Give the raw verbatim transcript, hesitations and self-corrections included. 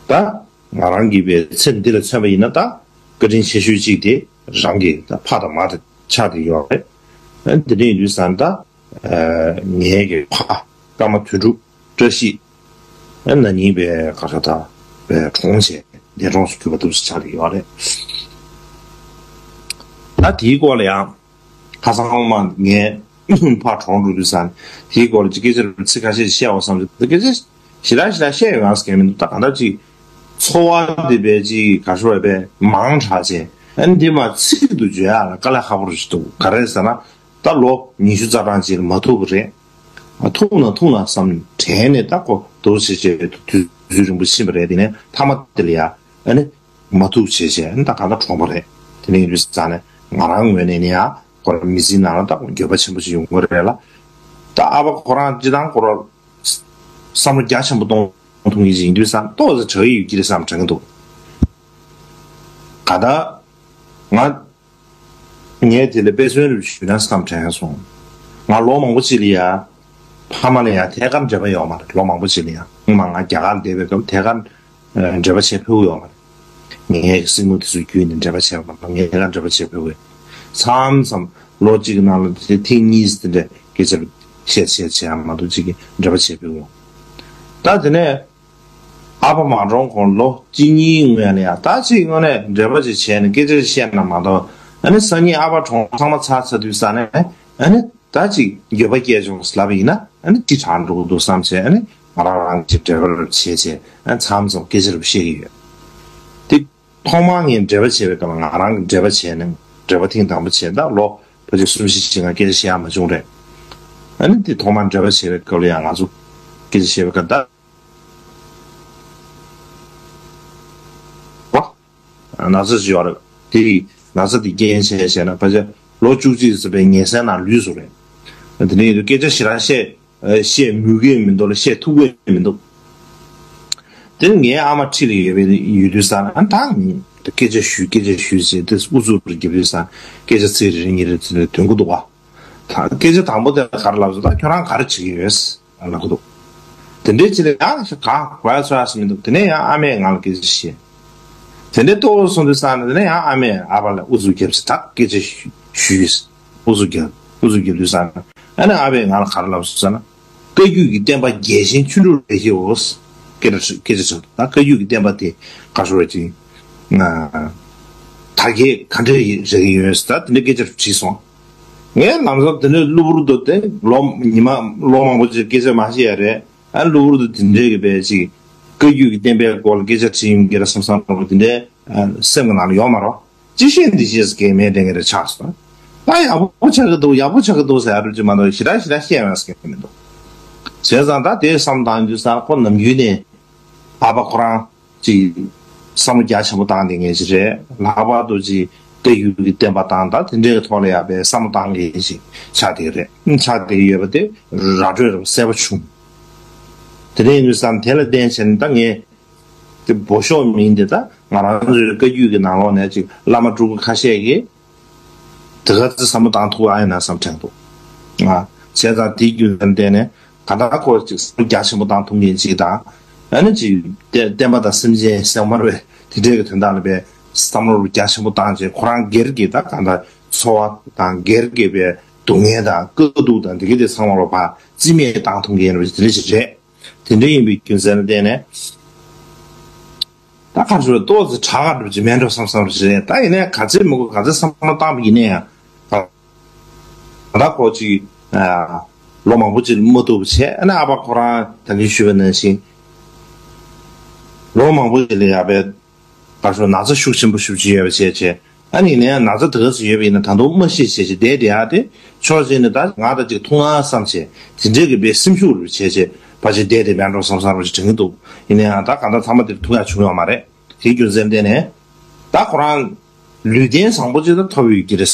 ད་ང་རང་གིས་པའི་ཚེ་འདི་ལ་མཚོན་པ་ཡིན་ན། ད་བཀའ་དྲིན་ཆེ་ཤོས་གཅིག་དེ་རང་གི་ད་ཕ་དང་མ་དང་ཆགས་བསྡད་ཡོད་རེད། ཨ་འདི་འདྲ་ཡིན་དུས་ཙང་ད་ཨ་ངའི་གི་ཕ་ཀརྨ་དོན་གྲུབ་བཀྲ་ཤིས། ཨ་ན་ནིང་པའི་ག་རེ་ད་པའི་གྲོངས་བྱས། འདས་གྲོངས་སུ་གྱུར་པ་འདུག་སེ་ཆགས་བསྡད་ཡོད་རེད། ད་དེའི་སྐོར་ལ་ཡང་ཁ་སང་མ་ངས་ཕར་གྲོངས་འགྲོ་དུས་ཙང་དེའི་སྐོར་ལ་ཅིག་སྐད་ཆ་ཚིག་ཁ་ཤས་ཤིག་བཤད་འོ་བསམ་བྱུང་། ད་སྐད་ཆ་ཞེ་དྲག་ཞེ་དྲག་བཤད་ཡོད་ཡང་སྐད་མི་འདུག་ད་གང་ལྟར་ཅིག་འཚོ་བ་འདི་པའི་ཅིག་ག་ཤོར་བའི་མང་དྲགས་བྱས། ཨ་ནི་འདི་མ་ཚིག་ཏུ་བརྗོད་ཡག་ལ་དཀའ་ལས་ཁག་པོ་རེད་འདུག་ག་རེ་ཟེར་ན། ད་ལོ་ཉི་ཤུ་རྩ་གྲངས་ཅིག་ལ་མ་ཐུག་པ་རེད། ཐུག་ན་ཐུག་ན་བསམ་དྲན་ནས་ད་ཁོ་འདུག་སེ་བྱས་དུས་ཚོད་རིང་པོ་ཕྱིན་པ་རེད། དེ་ནས་མཐའ་མ་དེ་ལ་ཡ་ཨ་ནི་མ་ཐུག་བྱས་བྱས་ཨ་ནི་ད་གང་ལྟར་གྲོངས་པ་རེད། དེ་ནས་ཡིན་དུས་ཙང་ནས་ང་རང་ངོས་ནས་ནི་ཡ་ཁོ་རང་མི་ཚེའི་ནང་ལ་ད་འགྱོད་པ་ཆེན་པོ་ཞིག་ཡོང་གི་རེད་ལ། ད་ཨ་ཕ་ཁོ་རང་སྤྱི་བཏང་ཁོ་རང་བསམ་བློ་རྒྱ་ཆེན་པོ་གཏོང་ཐུབ་མཁན་ཞིག་ཡིན་དུས་ཙང་ཏོག་ཙམ་དྲག་གི་ཡོད་ཀྱི་རེད་བསམ་དྲན་གྱི་འདུག་ག་ད་ང་ངས་དེ་ལ་དཔེ་མཚོན་རེ་ཞུས་ན་བསམ་དྲན་སོང་། ང་ལོ་མང་པོ་ཅིག་ལ་ཡ། ཕ་མ་ལ་ཡ་ཐད་ཀར་འབྲེལ་བ་ཡོད་མ་རེད། ལོ་མང་པོ་ཅིག་ལ་ཡ། སྔོན་མ་ང་རྒྱ་གར་ལ་བསྡད་པའི་སྐབས་ཐད་ཀར་ཨ་འབྲེལ་བ་བྱེད་ཕོད་ཡོད་མ་རེད། ངའི་སྲིང་མོ་དེ་ཚོ་བརྒྱུད་ནས་འབྲེལ་བ་བྱས་པ་མ་གཏོགས་ངས་ཐད་ཀར་འབྲེལ་བ་བྱེད་ཕོད་ཀྱི། མཚམས་མཚམས་ལོ་གཅིག་གི་ནང་ལ་དེ་ཐེངས་གཉིས་དེ་འདྲ་སྐད་ཆ་བཤད་བཤད་བྱས་མ་གཏོགས་ཅིག་གི་འབྲེལ་བ་བྱེད་ཕོད་ཡོད། ད་དེ་ནས། ཨ་ཕ་མ་གྲོངས་གོང་ལོ་གཅིག་གཉིས་སྔོན་ལ་ཡང་ད་ཅིག་དངོས་གནས་འབྲེལ་བ་ཅིག་བྱས་ནས་སྐད་ཆ་ཅིག་བཤད་ན་མ་གཏོགས། ཨ་ནི་སང་ཉིན་ཨ་ཕ་གྲོངས་ཚང་མ་ཚར་ཚར་དུས་ཙ་ནས་ཨ་ནི་ད་ཅིག་འགྱོད་པ་སྐྱེས་བྱུང་ཟེར་ལབ་པ་ཡིན་ན། ཨ་ནི་ཅི་དྲག་འགྲོ་གི་འདུག་བསམ་བྱས། ཨ་ནི་ང་རང་རང་གི་འབྲེལ་བ་རུ་བྱས་བྱས་ཨ་ནི་མཚམས་མཚམས་སྐད་ཆ་རུ་བཤད་ཀྱི་ཡོད། དེ་ཐོག་མར་ངས་འབྲེལ་བ་བྱས་པའི་སྐབས་ལ་ང་རང་གི་འབྲེལ་བ་བྱས་ནས་འབྲེལ་བ་ཐེངས་དང་པོ་བྱས་ད་ལོ་ཕལ་ཆེར་གསུམ་བཞི་ཅིག་ང་སྐད་ཆ་བཤད་ཡ་མ་བྱུང་རེད། ཨ་ནི་དེ་ཐོག་མར་འབྲེལ་བ་བྱས་པའི་སྐབས་ལ་ཡང་ང་ཚོ་སྐད་ཆ་བཤད་པའི་སྐབས་ད། ན་ཚ་ཞིག་ཡོད་རེད། དེ་ཡི་ན་ཚ་དེ་རྐྱེན་བྱས་བྱས་ན་ཕལ་ཆེར་ལོ་བཅུ་གཅིག་ཙམ་པའི་ཉལ་སའི་ནང་ལུས་སོང་རེད། དེ་ནས་ཡིན་དུས་སྐད་ཆ་ཞེ་དྲག་བཤད་བཤད་མོས་ཀྱི་མི་འདུག་ལ་བཤད་ཐུབ་ཀྱི་མི་འདུག་དེ་ངའི་ཨ་མ་འཁྲིས་ལ་ཡོད་པའི་ཡོད་དུས་ཙང་ཨ་ད་ངས་སྐད་ཆ་ཞུས་སྐད་ཆ་ཞུས་ཟེར་དེ་ཨུ་ཚུགས་རེ་རྒྱབ་དུས་ཙང་སྐད་ཆ་ཚིག་རེ་རེ་གཉིས་རེ་ཚིག་རེ་འདོན་གྱི་འདུག་བ། ད་སྐད་ཆ་དང་པོ་དེ་ག་རེ་ལབ་སོང་། ད་ཁྱོད་རང་ག་རེ་བྱེད་ཀྱི་ཡོད་ལབ་གི་འདུག་དེ་འདྲའི་ཅི་ལ་ཡང་གང་བ་ཚོ་ཨ་སི་མི་འདུག་དེ་ནས་ཡང་ཨ་མས་ང་ལ་སྐད་ཆ་བཤད། དེ་འདྲའི་ལྟོ་སོང་དུས་ཙང་ནས་དེ་ནས་ཡང་ཨ་མས་ཨ་ཕ་ལ་ཨུ་ཚུགས་རྒྱབ་ཟེར། ད་སྐད་ཆ་ཞུས། ཨུ་ཚུགས་རྒྱབ། ཨུ་ཚུགས་རྒྱབ་དུས་ཙང་ནས་ཨ་ནི་ཨ་ཕས་ང་ལ་ག་རེ་ལབ་སོང་ཟེར་ན། བཀའ་བརྒྱུད་ཀྱི་བསྟན་པ་རྒྱས་ཤིང་ཆོས་དྲུག་ལེགས་བཤད་འོ། སྐད་ཆ་སྐད་ཆ་ཆགས་འདུག་ད་བཀའ་བརྒྱུད་ཀྱི་བསྟན་པ་དེ་ག་ཚོད་རེད་ཅིང་། དར་རྒྱས་ག་འདྲ་ཡིན་རེད་ཀྱི་ཡོད་ཟེར། ད་དེ་འདྲའི་སྐད་ཆ་དྲིས་སོང་། ངས་ལམ་སང་དེ་འདྲའི་གློ་བུར་དུ་དེ་ལོ་ཉི་མ་ལོ་མང་པོ་ཅིག་སྐད་ཆ་མ་བཤད་ཡ་རེད། ཨ་གློ་བུར་དུ་དེ་འདྲའི་གི་བས་ཅིག་བཀའ་བརྒྱུད་ཀྱི་བསྟན་པའི་སྐོར་ལ་སྐད་ཆ་དྲིས་ཡོང་གི་རེད་བསམ་བསམ་རོགས་དེ་འདྲའི་སེམས་ཀྱི་ནང་ལ་ཡོད་མ་རེད། ཅི་བཤད་འདི་བཤད་ཟེར་མཁན་མེད་དྲན་གྱི་རེད་ཆགས་སོང་། ད་ཡག་པོ་ཆགས་ཀྱི་འདུག་ཡག་པོ་ཆགས་ཀྱི་འདུག་ཟེར་ཡ་རུ་ཅི་མ་གཏོགས་ཞེ་དྲག་ཞེ་དྲག་བཤད་ཡོང་ཡ་ཟེར་མཁན་མི་འདུག་བྱས་ཙང་ད་དེ་བསམ་བཏང་དུས་ཙང་ཁོ་ནམ་རྒྱུན་ནས་ཨ་ཕ་ཁོ་རང་ཅིག་བསམ་བློ་རྒྱ་ཆེན་པོ་བཏང་བསྡད་མཁན་ཅིག་རེད། ལྷག་པར་དུ་ཅིག་བཀའ་བརྒྱུད་ཀྱི་བསྟན་པ་དང་ད་དེ་འདྲའི་ཐོག་ལ་ཡ་བའི་བསམ་བློ་བཏང་མཁན་ཞིག་ཆགས་བསྡད་ཀྱི་རེད། ཆགས་བསྡད་ཀྱི་ཡོད་པ་དེ་ར་སྤྲོད་ར་གསལ་པོ་བྱུང་། དེ་འདྲ་ཡིན་དུས་ཙང་དེ་ལ་བརྟེན་བྱས་ནས་ད་ངས་དེ་འབོ་ཤོག་མིན་དེ། ད་ང་རང་ཚོའི་བཀའ་བརྒྱུད་ཀྱི་ནང་ལོགས་ནས་ཅིག་བླ་མ་སྤྲུལ་སྐུ་ཁ་ཤས་ཀྱིས་དེ་ག་ཚོད་བསམ་བློ་བཏང་ཐུབ་ཨ་ཡིན་ན་བསམ་དྲན་འདུག་ང་བྱས་ཙང་དེའི་རྒྱུ་མཚན་བརྟེན་ནས་ག་ད་ཁོ་ཅིག་བསམ་བློ་རྒྱ་ཆེན་པོ་བཏང་ཐུབ་མཁན་ཅིག་དང་། ཨ་ནི་ཅིག་བསྟན་བསྟན་པ་དང་སེམས་ཅན་སེམས་དམར་བའི་དེ་འདྲའི་གི་དོན་དག་ལ་བས་བསམ་བློ་རྒྱ་ཆེན་པོ་བཏང་བྱས་ཁོ་རང་སྒེར་གྱི་ད་ག་ད་འཚོ་བ་དང་སྒེར་གྱི་བས་སྡུག་བསྔལ་དང་དཀའ་སྡུག་དང་དེ་ག་དེ་ཚང་མ་ལ་ཕར་རྩིས་མེད་བཏང་ཐུབ་མཁན་རེད་པ་དེ་འདྲ་ཞིག་རེད། དེ་འདྲ་ཡིན་པའི་རྒྱུ་མཚན་ལ་བརྟེན་ནས། ད་ག་ཚོད་ཏོག་ཙམ་དྲག་ག་འགྲོ་གི་མེད་འགྲོ་བསམ་བསམ་རེད། ད་ཡིན་ནའི་ག་ཚོད་མི་དགོས། ག་ཚོད་བསམ་བློ་བཏང་བ་ཡིན་ནའི་ཡང་། ད་ཁོ་ཅིག་ལོ་མང་པོ་ཅིག་མ་ཐུག་པ་བྱས། ཨ་ནི་ཨ་ཕ་ཁོ་རང་ད་གིན་ཞུས་པ་ནང་བཞིན་ལོ་མང་པོ་ཅིག་ལ་ཡ་བའི་ད་ཤོ་ན་ཚ་ཤུགས་ཆེན་པོ་ཤུགས་ཆེ་ཡོད་པ་བྱས་བྱས། ཨ་ནི་ཡིན་ན་ཡང་ན་ཚ་དེ་ག་ཚོད་ཡོད་པ་ཡིན་ན་ད་དུང་མ་ཤི་བྱས་བྱས་བསྡད་བསྡད་ཡ་དེ། ཕྱོགས་གཅིག་ནས་ད་ང་ད་ཅིག་ཐུག་ན་བསམ་བྱས་དེ་འདྲས་ཀྱི་བའི་སེམས་ཤུགས་རུ་བྱས་བྱས་ཕལ་ཆེར་བསྡད་བསྡད་མེད་འགྲོ་བསམ་བསམ་རུ་ཞིག་དྲན་གྱི་འདུག་ཡིན་ན་ཡང་ད་གང་ལྟར་ཚང་མ་དེར་ཐུག་ཡ་བྱུང་ཡོད་མ་རེད། དེའི་རྒྱུ་མཚན་བརྟེན་ནས་ད་ཁོ་རང་ལུས་རྟེན་བཟང་པོ་ཅིག་ད་ཐོབ་ཡོད་ཀྱི་རེད།